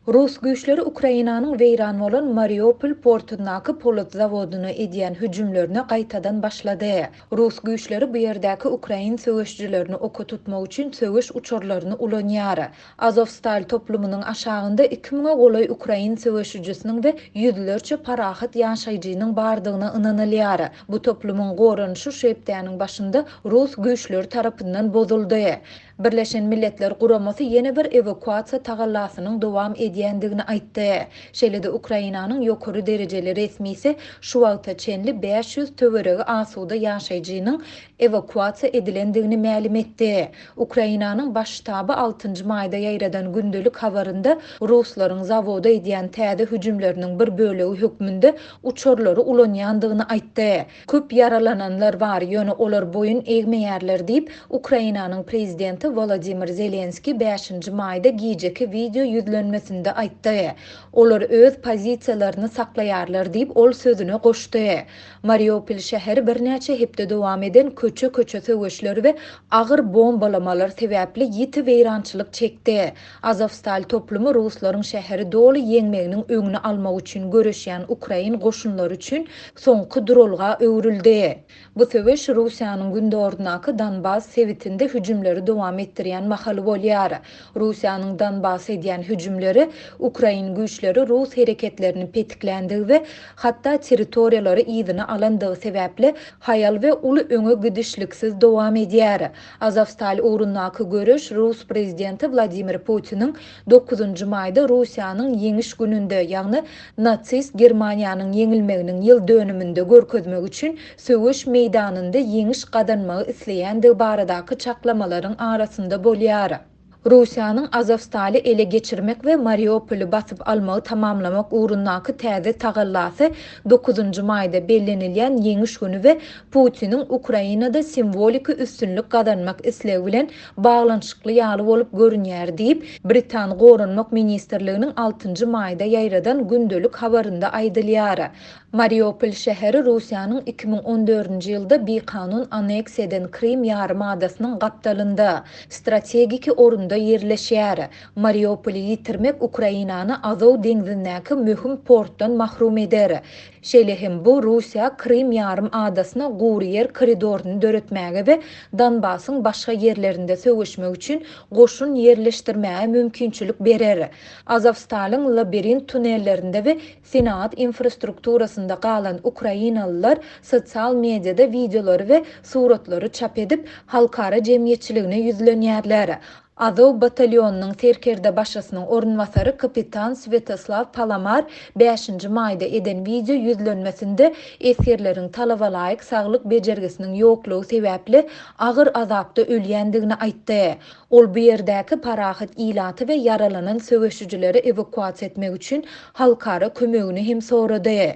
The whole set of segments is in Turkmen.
Rus güýçleri Ukrainanyň weýran bolan Mariupol portundaky polat zawodyna edýän hüjümlerine gaýtadan başlady. Rus güýçleri bu ýerdäki ukrain söweşijilerini oka tutmak üçin söweş uçarlaryny ulanýar. Azowstal toplumynyň aşagynda iki müňe golaý ukrain söweşijisiniň we ýüzlerçe parahat ýaşaýjynyň bardygyna ynanylýar. Bu toplumyň goranyşy şu hepdäniň başynda rus güýçleri tarapyndan bozuldy. Birleşen Milletler Guramasy ýene bir ewakuasiýa tagallasynyň dowam edýändigini aýtdy. Şeýle-de Ukrainanyň ýokary derejeli resmisi şu wagta çenli 500 töweregi asuda ýaşaýjynyň ewakuasiýa edilendigini mälim etdi. Ukrainanyň Baş ştaby altynjy maýda ýaýradan gündelik habarynda ruslaryň zawoda edýän täze hüjümleriniň bir bölegi hökmünde uçarlary ulanýandygyny aýtdy. Köp ýaralananlar bar, ýöne olar boýun egmeýärler diýip, Ukrainanyň prezidenti Wolodymyr Zelenskiý bäşinji maýda gijeki wideo ýüzlenmesinde aýtdy. Olar öz pozisiýalaryny saklaýarlar diýip, ol sözüne goşdy. Mariupol şäheri birnäçe hepde dowam eden köçe-köçe söweşler we agyr bombalamalar sebäpli ýiti weýrançylyk çekdi. Azowstal toplumy ruslaryň şäheri doly ýeňmeginiň öňüni almak üçin göreşýän ukrain goşunlary üçin soňky duralga öwrüldi. Bu söweş Russiýanyň gündogaryndaky Donbas sebitinde hüjümleri dowam etdirýän mahaly bolýar. Russiýanyň Donbasa edýän hüjümleri ukrain güýçleri rus hereketlerini petikländigi we hatda territoriýalary yzyna alandygy sebäpli haýal we uly öňe gidişliksiz dowam edýär. Azowstal ugrundaky göreş rus prezidenti Wladimir Putiniň dokuzynjy maýda Russiýanyň Ýeňiş gününde, ýagny nasist Germaniýanyň ýeňilmeginiň ýyl dönüminde görkezmek üçin söweş meýdanynda ýeňiş gazanmagy isleýändigi baradaky çaklamalaryň arasynda bolýar. Russiýanyň Azowstaly ele geçirmek we Mariupoly basyp almagy tamamlamak ugrundaky täze tagallasy dokuzynjy maýda bellenilýän Ýeňiş güni we Putiniň Ukrainada simwoliki üstünlik gazanmak islegi bilen baglanyşykly ýaly bolup görünýär diýip, Britan Goranmak ministrliginiň altynjy maýda ýaýradan gündelik habarynda aýdylýar. Mariupol şäheri Russiýanyň 2014-nji ýylda bikanun anneksiýa eden Krym ýarym adasynyň gapdalynda, strategiki orunda ýerleşýär. Mariupoly ýitirmek Ukrainany Azow deňzindäki möhüm portdan mahrum eder. Şeýle hem bu Russiýa Krym ýarym adasyna gury ýer koridoryny döretmäge we Donbasyň başga ýerlerinde söweşmek üçin goşun ýerleşdirmäge mümkinçilik berer. Azowstalyň labirint tunellerinde we senagat infrastrukturasynda galan ukrainalylar sosial mediada wideolary we suratlary çap edip, halkara jemgyýetçiligine ýüzlenýärler. Azow batalýonynyň serkerdebaşysynyň orunbasary kapitan Swetoslaw Palamar bäşinji maýda eden wideo ýüzlenmesinde esgerleriň talabalaýyk saglyk bejergisiniň ýoklugy sebäpli agyr azapda ölýändigini aýtdy. Ol bu ýerdäki parahat ilaty we ýaralanan söweşijileri ewakuasiýa etmek üçin halkara kömegini hem sorady.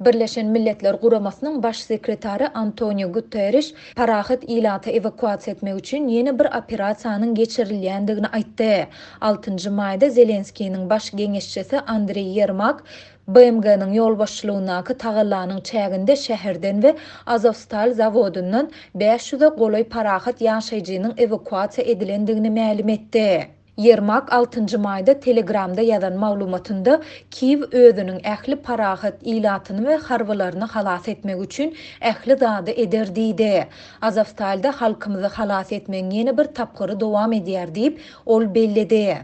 Birleşen Milletler Guramasynyň Baş sekretary Antoniu Guterriş parahat ilaty ewakuasiýa etmek üçin ýene bir operasiýanyň geçirilýändigini aýtdy. Altynjy maýda Zelenskiniň baş geňeşçisi Andriý Ýermak BMG-niň ýolbaşçylygyndaky tagallanyň çäginde şäherden we Azowstal zawodyndan 500-e golaý parahat ýaşaýjynyň ewakuasiýa edilendigini mälim etdi. Ýermak altynjy maýda Telegramda ýazan maglumatynda, Kiýew özüniň ähli parahat ilatyny we harbylaryny halas etmek üçin ähli zady eder diýdi. Azowstalda halkymyzy halas etmegiň ýene bir tapgyry dowam edýär diýip, ol belledi.